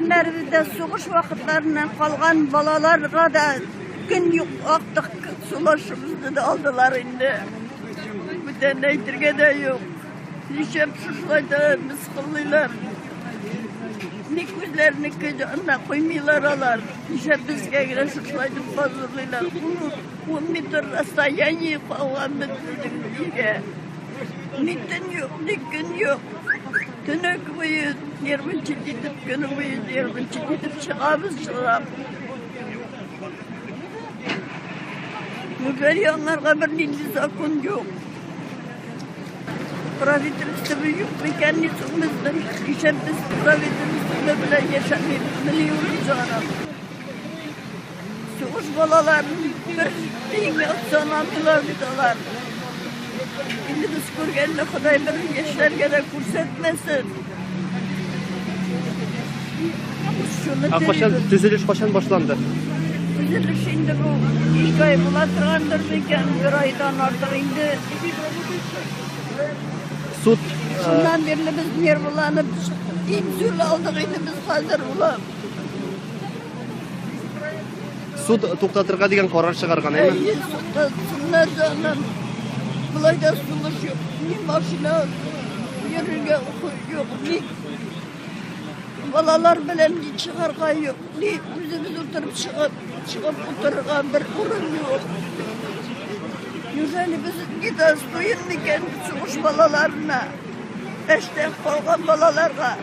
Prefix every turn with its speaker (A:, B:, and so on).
A: Өлкәннәребез дә сугыш вакытларыннан калган балаларга да көн юк, актык сулышыбызны да алдылар инде. Бүтән әйтергә дә юк. Нишләп шушылай да мыскыллыйлар? Ник үзләренеке янына куймыйлар алар? Нишләп безгә генә шушылай дип позорлыйлар? Ун метр расстояние калган безнең өйгә. Ни төн юк, ни көн юк. Төне буе нервничать итеп, көне буе нервничать итеп чыгабыз чыгап. Неужели аңарга бернинди закон юк? Правительство юк микән ни соң безнең? Нишләп без правительство белән яшәмибез? Миллион җаным. Сугыш балаларын бер тиенгә санамыйлар бит алар. Инде без күргәнне Ходай бер яшьләргә дә күрсәтмәсен. Шуны
B: Ә кайчан
A: телибез.
B: Төзелеш кайчан башланды?
A: Төзелеш инде бу 2 ай була торгандыр микән, бер айдан артык инде.
B: Суд
A: Шуннан бирле без нервыланып, инсульт алдык инде без хәзер, улым.
B: Суд туктатырга дигән карар чыгарган, әйме?
A: Әйе, туктатсыннар, җаным. Болай да сулыш юк, ни машина йөрергә юк, ни балалар белән ни чыгарга юк, ни үзебез утырып чыгып, чыгып утырырга бер урын юк. Неужели без недостоин микән сугыш балаларына, эштән калган балаларга?